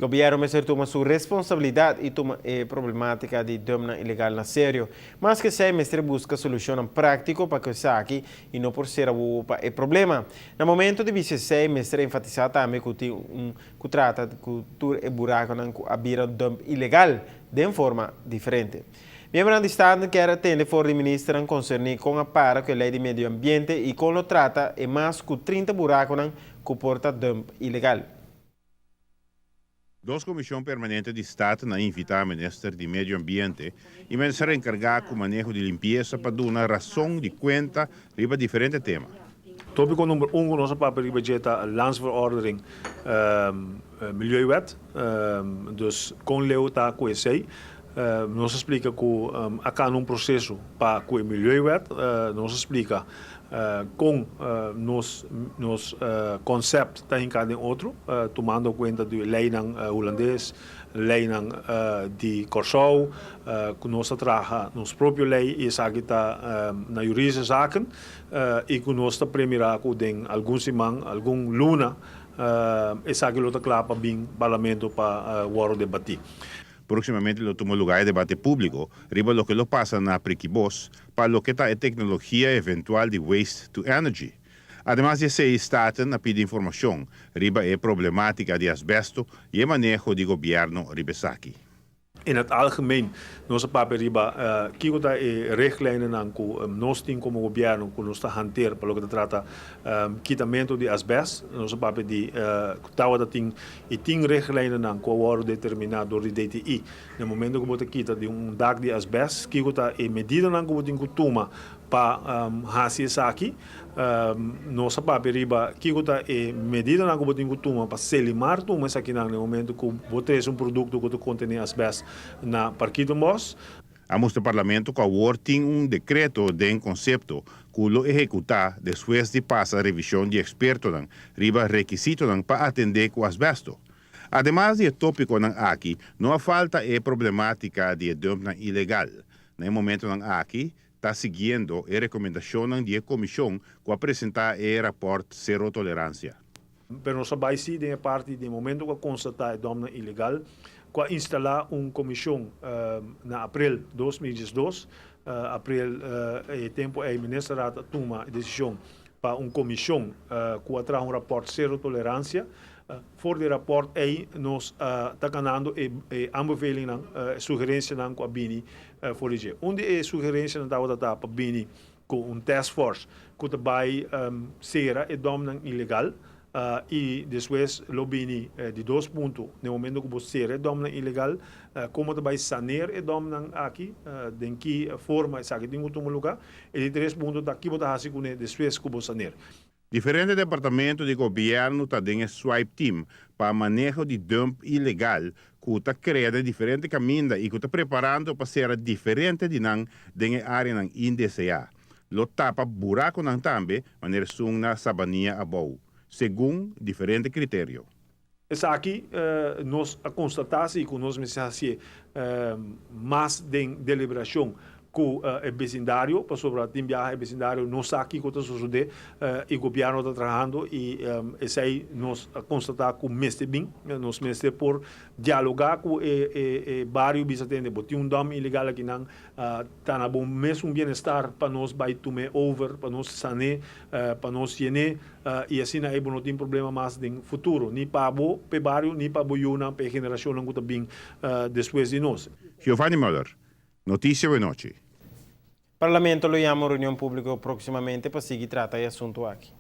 Gobierno mester tuma su responsabilidad y tuma e problematica di dumpnan ilegal na serio. Mas cu esey, mester busca solucionnan practico pa cu esaki y no por cera wowo pa e problema. Na momento di bisa esey, mester enfatisa tambe cu tin un cu trata cu tur e buraconan cu a bira dump ilegal den forma diferente. Miembronan di Staten kier tende for di ministernan concerni con a para cu e ley di medio ambiente y con lo trata e mas cu 30 buraconan cu por ta dump ilegal. Dos comision permanente di Staten a invita minister di Medio Ambiente y minister encarga cu maneho di limpiesa pa duna rason di cuenta riba diferente tema. Topico number 1 cu nos a papia riba dje ta landsverordening Milieuwet. Dus con leu ta cu esey. Nos a splica cu a cana un proceso pa cu e Milieuwet. Nos a splica con nos concept ta hinca den otro, tumando cuenta di leynan Hulandes, leynan di Corsou, cu nos ta traha nos propio ley y esaki ta na juridische zaken y cu nos ta premira cu den algun siman, algun luna, esaki lo ta cla pa bin Parlamento pa wordo debati. Proximamente lo tuma lugar e debate publico riba loke lo pasa na Prikibos pa loke ta e tecnologia eventual di waste to energy. Ademas di esey, Staten a pidi informacion riba e problematica di asbesto y e maneho di gobierno riba esaki. In het algemeen nos a papia riba kico ta e richtlijnennan cu nos tin como gobierno cu nos ta hanteer pa loke ta trata kitamento di asbest. Nos a papia di tawata tin y tin richtlijnennan cu a wordo determina door di DTI. Na momento cu bo ta kita di un dak di asbest, kico ta e medidanan cu bo tin cu tuma pa haci esaki. Nos a papia riba kico ta e medidanan cu bo tin cu tuma pa selimar tuma esakinan na e momento cu bo trece un producto cu ta contene asbest na Parkietenbos. A mustra Parlamento cu awor tin un decreto den concepto cu lo ehecuta despues di pasa revision di expertonan riba rekisitonan pa atende cu asbesto. Ademas di e topiconan aki, no a falta e problematica di e dumpnan ilegal. Na e momentonan aki ta siguiendo e recomendacionnan di e comision cu a presenta e rapport Cero Tolerancia. Pero nos a bay si den e parti den momento cu a constata e dumpnan ilegal, cu a instala un comision na april 2012. April e tempo ey Ministerraad a tuma e decision pa un comision cu a traha un rapport Cero Tolerancia. For di rapport ey nos ta ganando e aanbevelingnan, e sugerencianan cu a bini for di dje. Un di e sugerencianan tabata ta pa bini cu un taskforce cu ta bay cera e dumpnan ilegal y despues lo bini di dos punto: na momento cu bo cera e dumpnan ilegal, como ta bay saneer e dumpnan aki, den ki forma esaki tin cu tuma lugar, y di tres punto ta kico bo ta haci cune despues cu bo saneer. Diferente departamento di gobierno ta den e swipe team pa maneho di dump ilegal cu ta crea den diferente caminda y cu ta preparando pa cera diferente di nan den e areanan indesea. Lo tapa buraconan tambe, manera esun na Sabanilla Abou, segun diferente criterio. Esaki nos a constata si cu nos mester hacié mas den deliberacion cu e vecindario, pasobra tin biaha e vecindario no sa kico ta sosode y gobierno ta trahando y esey nos a constata cu mester bin. Nos mester por dialoga cu e bario, bisa: "Tende, bo tin un dump ilegal akinan, ta na bo mesun bienestar pa nos bay tume over, pa nos sane, pa nos yene, y asina ey bo no tin problema mas den futuro, ni pa bo, pe bario, ni pa bo yiunan, pa e generacionnan cu ta bin despues di nos." Giovanni Muller, Noticia Awe Nochi. Parlamento lo yama reunion publico proximamente pa sigui trata e asunto aki.